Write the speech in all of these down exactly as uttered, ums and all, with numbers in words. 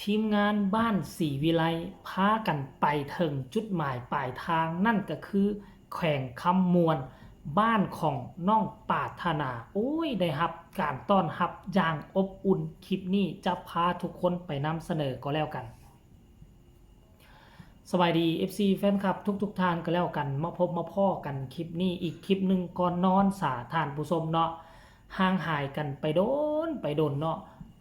ทีมงานบ้านศรีวิไลพากันไปเถิงจุดหมายปลายทาง นั่นก็คือแขวงคำม่วน บ้านของน้องปรารถนา โอ้ย ได้รับการต้อนรับอย่างอบอุ่น คลิปนี้จะพาทุกคนไปนำเสนอก็แล้วกัน สบายดี เอฟซี แฟนคลับทุกๆท่านก็แล้วกัน มาพบมาพ้อกันคลิปนี้อีกคลิปหนึ่งก่อนนอนสาท่านผู้ชมเนาะ ห่างหายกันไปโดนไปโดนเนาะ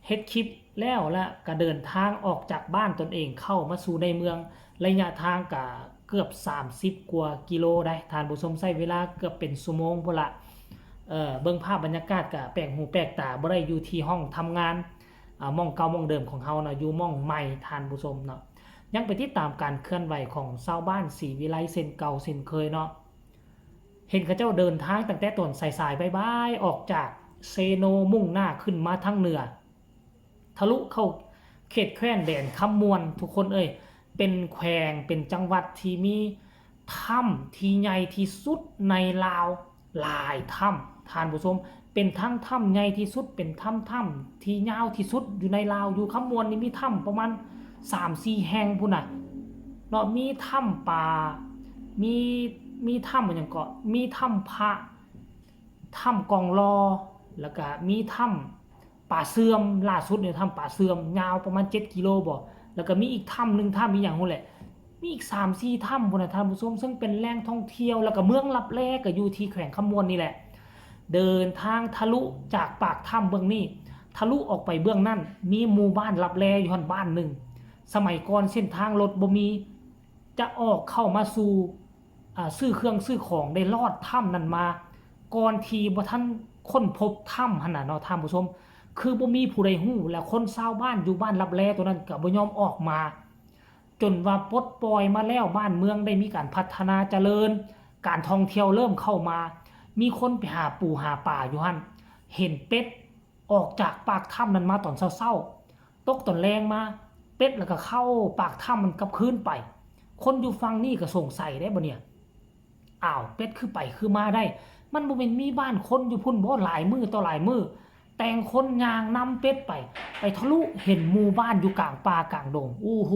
เฮ็ดคลิปแล้วละก็เดินทางออกจากบ้านตนเองเข้ามาสู่ในเมือง ระยะทางก็เกือบสามสิบกว่ากิโลได้ท่านผู้ชม ใช้เวลาเกือบเป็นชั่วโมงพุ้นละ เอ่อ เบิ่งภาพบรรยากาศก็แปลกหูแปลกตา บ่ได้อยู่ที่ห้องทำงาน อ่า หม่องเก่าหม่องเดิมของเฮาเนาะ อยู่หม่องใหม่ท่านผู้ชมเนาะ ยังไปติดตามการเคลื่อนไหวของชาวบ้านศรีวิไลเช่นเก่าเช่นเคยเนาะ เห็นเขาเจ้าเดินทางตั้งแต่ตอนสายๆบ่ายๆ ออกจากเซโนมุ่งหน้าขึ้นมาทางเหนือ ทะลุเข้าเขตแคว้นแดนคำม่วน ทุกคนเอ้ย เป็นแขวง เป็นจังหวัดที่มีถ้ำที่ใหญ่ที่สุดในลาว หลายถ้ำท่านผู้ชม เป็นทั้งถ้ำใหญ่ที่สุด เป็นถ้ำ ถ้ำที่ยาวที่สุดอยู่ในลาว อยู่คำม่วนนี่มีถ้ำประมาณสามสี่แห่งพุ้นน่ะเนาะ มีถ้ำปลา มี มีถ้ำอะหยังเกาะ มีถ้ำพระ ถ้ำกองลอ แล้วก็มีถ้ำปลาเสื่อม ล่าสุดเนี่ยถ้ำปลาเสื่อม ยาวประมาณเจ็ดกิโลบ่ แล้วก็มีอีกถ้ำหนึ่ง ถ้ำอีหยังพู้นแหละ มีอีกสามสี่ถ้ำพุ้นน่ะท่านผู้ชม ซึ่งเป็นแหล่งท่องเที่ยว แล้วก็เมืองลับแลก็อยู่ที่แขวงคำม่วนนี่แหละ เดินทางทะลุจากปากถ้ำเบื้องนี้ ทะลุออกไปเบื้องนั้น มีหมู่บ้านลับแลอยู่หั่นบ้านหนึ่ง สมัยก่อนเส้นทางรถบ่มี จะออกเข้ามาสู่ อ่า ซื้อเครื่องซื้อของได้ลอดถ้ำนั้นมา ก่อนที่บ่ทันค้นพบถ้ำหั่นน่ะเนาะท่านผู้ชม คือบ่มีผู้ใดฮู้ และคนชาวบ้านอยู่บ้านลับแลตัวนั้นก็บ่ยอมออกมา จนว่าปลดปล่อยมาแล้ว บ้านเมืองได้มีการพัฒนาเจริญ การท่องเที่ยวเริ่มเข้ามา มีคนไปหาปูหาปลาอยู่หั่น เห็นเป็ดออกจากปากถ้ำนั้นมาตอนเช้าๆ ตกตอนแลงมา เป็ดแล้วก็เข้าปากถ้ำมันกลับคืนไป คนอยู่ฝั่งนี้ก็สงสัยได้บ่เนี่ย อ้าว เป็ดคือไปคือมาได้ มันบ่แม่นมีบ้านคนอยู่พุ้นบ่ หลายมื้อต่อหลายมื้อ แต่งคนย่างนำเป็ดไป ไปทะลุเห็นหมู่บ้านอยู่กลางป่ากลางดง โอ้โห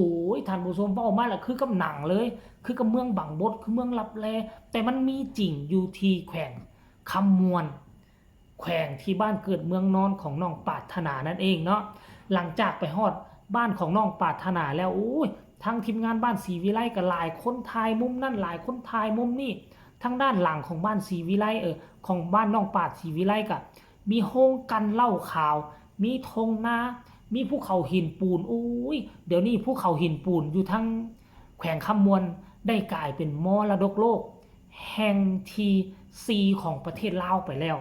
ท่านผู้ชม เว้ามาแล้วคือกับหนังเลย คือกับเมืองบังบด คือเมืองลับแล แต่มันมีจริงอยู่ที่แขวงคำม่วน แขวงที่บ้านเกิดเมืองนอนของน้องปรารถนานั่นเองเนาะ หลังจากไปฮอดบ้านของน้องปรารถนาแล้ว โอ้ย ทั้งทีมงานบ้านศรีวิไลก็หลายคนถ่ายมุมนั่น หลายคนถ่ายมุมนี่ ทางด้านหลังของบ้านศรีวิไล เออ ของบ้านน้องปรารถนาศรีวิไลก็มีโฮงกลั่นเหล้าขาว มีทงนา มีภูเขาหินปูน โอ้ย เดี๋ยวนี้ภูเขาหินปูนอยู่ทางแขวงคำม่วนได้กลายเป็นมรดกโลกแห่งที่สี่ของประเทศลาวไปแล้ว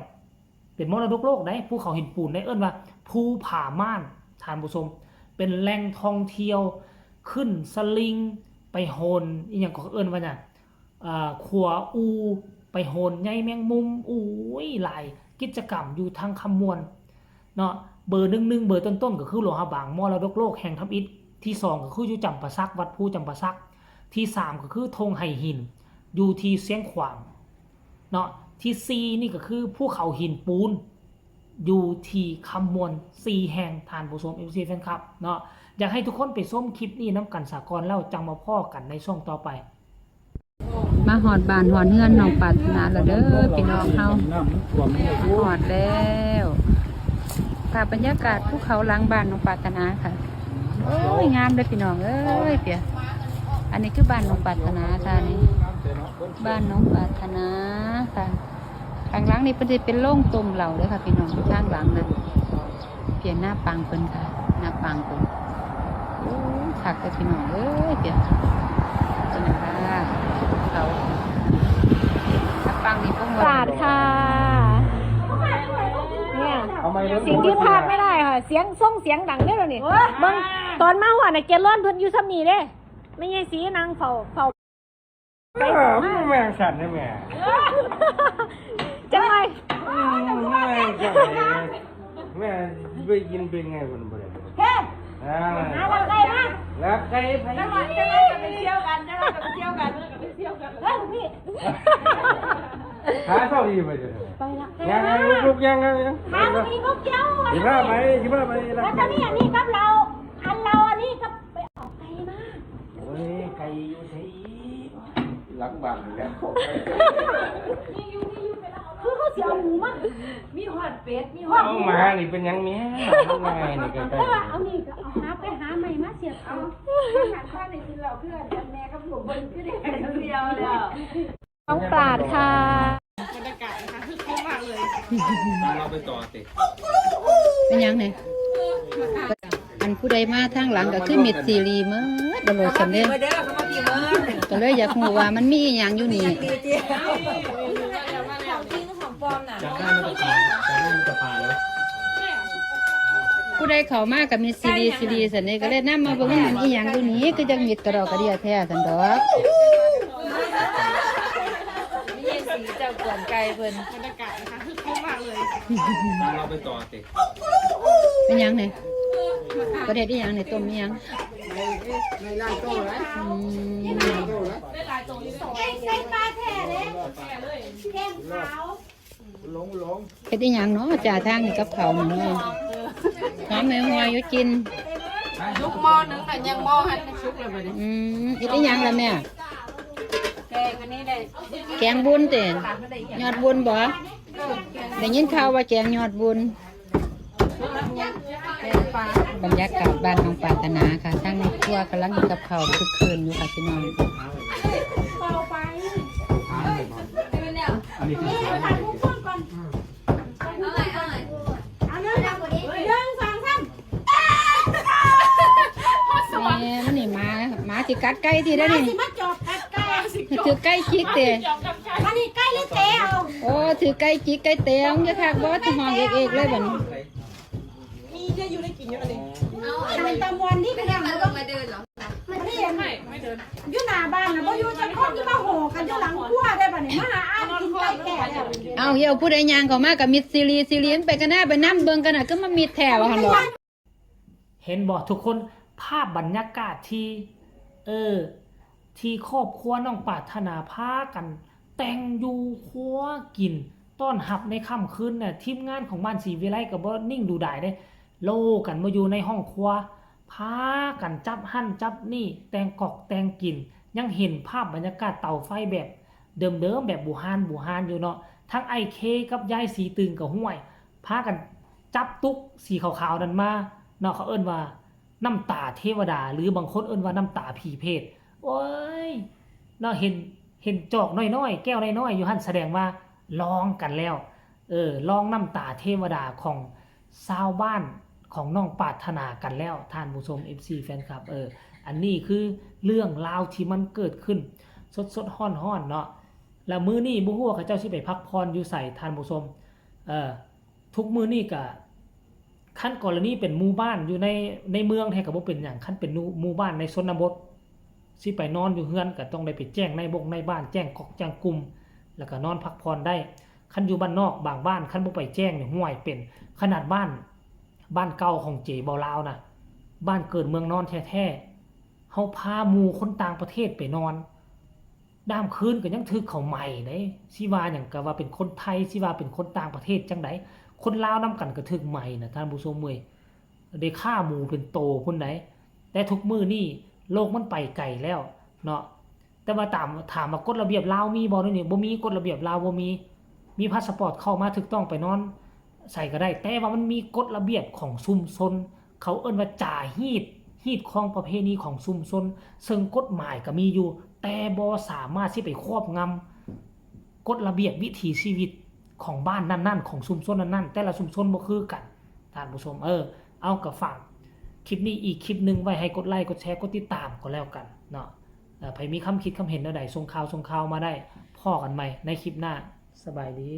เป็นมรดกโลกได้ ภูเขาหินปูนได้ เอิ้นว่าภูผาม่าน ท่านผู้ชม เป็นแหล่งท่องเที่ยว ขึ้นสลิง ไปโหน อีหยังก็เอิ้นว่าหยัง อ่า ขัวอู ไปโหนใยแมงมุม อุ้ย หลายกิจกรรมอยู่ทางคำม่วนเนาะ เบอร์หนึ่งหนึ่ง เบอร์ต้นๆ ก็คือหลวงพระบาง มรดกโลกแห่งทำอิฐ ที่สองก็คืออยู่จำปาสัก วัดภูจำปาสัก ที่สามก็คือธงไหหิน อยู่ที่เชียงขวางเนาะ ที่สี่นี่ก็คือภูเขาหินปูน อยู่ที่คำม่วน สี่แห่ง ท่านผู้ชม เอฟซี แฟนคลับเนาะ อยากให้ทุกคนไปชมคลิปนี้นำกันสาก่อน แล้วจังมาพ้อกันในช่วงต่อไป มาฮอดบ้านฮอดเฮือนน้องปรารถนาแล้วเด้อพี่น้องเฮา ฮอดแล้ว ภาพบรรยากาศภูเขาหลังบ้านน้องปรารถนาค่ะ โอ้ย งามเด้อพี่น้องเอ้ย เปีย อันนี้คือบ้านน้องปรารถนาค่ะนี่ บ้านน้องปรารถนาค่ะ ข้างหลังนี่เพิ่นสิเป็นโรงต้มเหล้าเด้อค่ะพี่น้อง ทางหลังนั่น เปีย หน้าปางเพิ่นค่ะ หน้าปางเพิ่น โอ้ย คักเด้อพี่น้องเอ้ย เปีย เพิ่นน่ะค่ะ เขา หน้าปางนี่เพิ่น สาดค่ะ เนี่ย เอาไมค์ลง สิ่งที่พลาดไม่ได้ค่ะ เสียงส่งเสียงดังเด้อนี่ เบิ่ง ตอนมาฮอดน่ะ เกลอนเพิ่นอยู่ส่ำนี้เด้ แม่ใหญ่ศรีนั่งเฝ้า เฝ้า เออ มันแม่งสั่นนะแม่ จังได๋ อืม แม่งสั่นนะแม่ ได้ยินเป็นไงคนบ่ได้ เฮ้ย อ่า หาลักไก่มา ลักไก่ไผ จังหวัด จังหวัดจะไปเที่ยวกัน จังหวัดจะไปเที่ยวกัน ไปเที่ยวกัน เฮ้ย พี่ หาเศร้าดีไปเถอะ ไปละ ยังไงลูกๆ ยังไงยัง หาบ่มีพวกเจ้า สิพาไป สิพาไป แล้วตอนนี้อันนี้กับเรา อันเราอันนี้ คือเขาสิเอาหมูมา มีฮอดเป็ด มีฮอด เอาหมานี่เป็นหยังแม่ เอาไงนี่ใกล้ๆ แต่ว่าเอานี่ก็เอาหาไปหาใหม่มาเสียบเอา เอา หันข้างในสิเราเพื่อนกันแม่กับหลวงบนคือได้กันเดียวแล้ว น้องปราดค่ะ บรรยากาศนะคะ คึกคืนมากเลย เราไปต่อสิ เป็นหยังไง อันผู้ใดมาทางหลังก็คือมิตรซีรีเมิดบ่รู้ซั่นเด้ มาเด้อ เขามาพี่เมิด ก็เลยอยากรู้ว่ามันมีอีหยังอยู่นี่ ดีจริง ของจริงหรือของปลอมน่ะ จับได้มันจะปาด จับได้มันจะปาดแล้ว ผู้ใดเข้ามากับมิตรซีรีซีรีซั่นเด้ ก็เลยนำมาเบิ่งมันอีหยังอยู่นี่ คือจังมิตรกระดอกกระเดียแท้ซั่นดอก นี่สีเจ้ากวนไก่เพิ่น บรรยากาศนะคะ คึกคืนมากเลย เราไปต่อสิ เป็นหยังเนี่ย ประเด็ดอีหยังเนี่ย ต้มอีหยัง ในร้านโต้นะ อืม ร้านโต้นะ ใส่ปลาแท้เลย แกงขาว หลงหลง เฮ็ดอีหยังเนาะจ้า ทางนี้กับเขาวนี่เนาะ หอมแมงหอยอยู่กิน ลูกหม้อนึงน่ะยังหม้อหันชุกเลยบัดนี้ อืม เฮ็ดอีหยังล่ะแม่ แกงอันนี้เลย แกงบุญเต้ ยอดบุญบ่ ได้ยินข่าวว่าแกงยอดบุญ บรรยากาศบ้านน้องปรารถนาค่ะ ทางในครัวกำลังเฮ็ดกับข้าวคึกคืนอยู่ค่ะพี่น้อง อันนี้คือ เอาเลย เอาเลย เอาหนึ่ง หนึ่ง สอง สาม แม่มันนี่หมา หมาสิกัดไก่ติเด้อนี่ สิมาจอบกัดไก่ ถือไก่จิกเตะ อันนี้ไก่หรือเต๋เอา โอ้ ถือไก่จิกไก่เตะ มันจะคักบ่ สิห้องเอกๆเลยบัดนี้ มีจะอยู่ในกินอยู่อันนี้ อันนี้ตะมวนนี่ ไม่ได้มาลงมาเดินเหรอ นี่ ไม่ ไม่เดิน อยู่หน้าบ้านน่ะ บ่อยู่จักคนที่มาโห่กันอยู่หลังครัวได้บัดนี้ มาหาอ้ายกินไก่แก่แล้ว เอาเหี่ยวผู้ใดย่างเข้ามากับมิตรซีรีซีรีมันไปกันหน้าไปนำเบิ่งกันน่ะ คือมามิตรแท้ว่าหั่นดอก เห็นบ่ทุกคน ภาพบรรยากาศที่ เออ ที่ครอบครัวน้องปรารถนาพากันแต่งอยู่ครัวกิน ต้อนรับในค่ำคืนน่ะ ทีมงานของบ้านศรีวิไลก็บ่นิ่งดูดายเด้ โลกันมาอยู่ในห้องครัว พากันจับหั่นจับนี่ แต่งกอกแต่งกิน ยังเห็นภาพบรรยากาศเตาไฟแบบเดิมๆ แบบบูฮานบูฮานอยู่เนาะ ทั้งอ้ายเคกับยายสีตึงก็ห้วย พากันจับตุ๊กสีขาวๆ นั่นมาเนาะ เขาเอิ้นว่าน้ำตาเทวดา หรือบางคนเอิ้นว่าน้ำตาผีเปรต โอ้ย เนาะ เห็น เห็นจอกน้อยๆ แก้วน้อยๆ อยู่หั่น แสดงว่าลองกันแล้ว เออ ลองน้ำตาเทวดาของชาวบ้านของน้องปรารถนากันแล้ว ท่านผู้ชม เอฟซี แฟนคลับ เออ อันนี้คือเรื่องราวที่มันเกิดขึ้นสดๆ ฮ้อนๆ เนาะ แล้วมื้อนี้บ่ฮู้ว่าเขาเจ้าสิไปพักผ่อนอยู่ไส ท่านผู้ชม เออ ทุกมื้อนี้ก็ คันกรณีเป็นหมู่บ้านอยู่ใน ในเมืองแท้ก็บ่เป็นหยัง คันเป็นหมู่ หมู่บ้านในชนบท สิไปนอนอยู่เฮือนก็ต้องได้ไปแจ้งนายบงนายบ้าน แจ้งก๊อกแจ้งกลุ่ม แล้วก็นอนพักผ่อนได้ คันอยู่บ้านนอกบางบ้าน คันบ่ไปแจ้งนี่ ห่วย เป็น ขนาดบ้าน บ้านเก่าของเจ๊เบาลาวนะ บ้านเกิดเมืองนอนแท้ๆ เฮาพาหมู่คนต่างประเทศไปนอน ด้ามคืนก็ยังถืกเขาไหม้เด้ สิว่าหยังก็ว่าเป็นคนไทย สิว่าเป็นคนต่างประเทศจั่งใด คนลาวนำกันก็ถืกไหม้นะท่านผู้ชมเอ้ย ได้ฆ่าหมูเป็นโตพุ้นใด แต่ทุกมื้อนี้โลกมันไปไกลแล้วเนาะ แต่ว่าตาม ถามว่ากฎระเบียบลาวมีบ่เดี๋ยวนี้ บ่มี กฎระเบียบลาวบ่มี มีพาสปอร์ตเข้ามาถูกต้องไปนอนไสก็ได้ แต่ว่ามันมีกฎระเบียบของชุมชน เขาเอิ้นว่าจาฮีต ฮีตของประเพณีของชุมชน ซึ่งกฎหมายก็มีอยู่ แต่บ่สามารถสิไปครอบงำกฎระเบียบวิถีชีวิตของบ้านนั้นๆ ของชุมชนนั้นๆ แต่ละชุมชนบ่คือกัน ท่านผู้ชม เออ เอาก็ฝากคลิปนี้อีกคลิปหนึ่งไว้ให้กดไลค์ กดแชร์ กดติดตามก็แล้วกันเนาะ เอ่อ ใผมีความคิดความเห็นแนวใด ส่งข่าว ส่งข่าวมาได้ พ้อกันใหม่ในคลิปหน้า สบายดี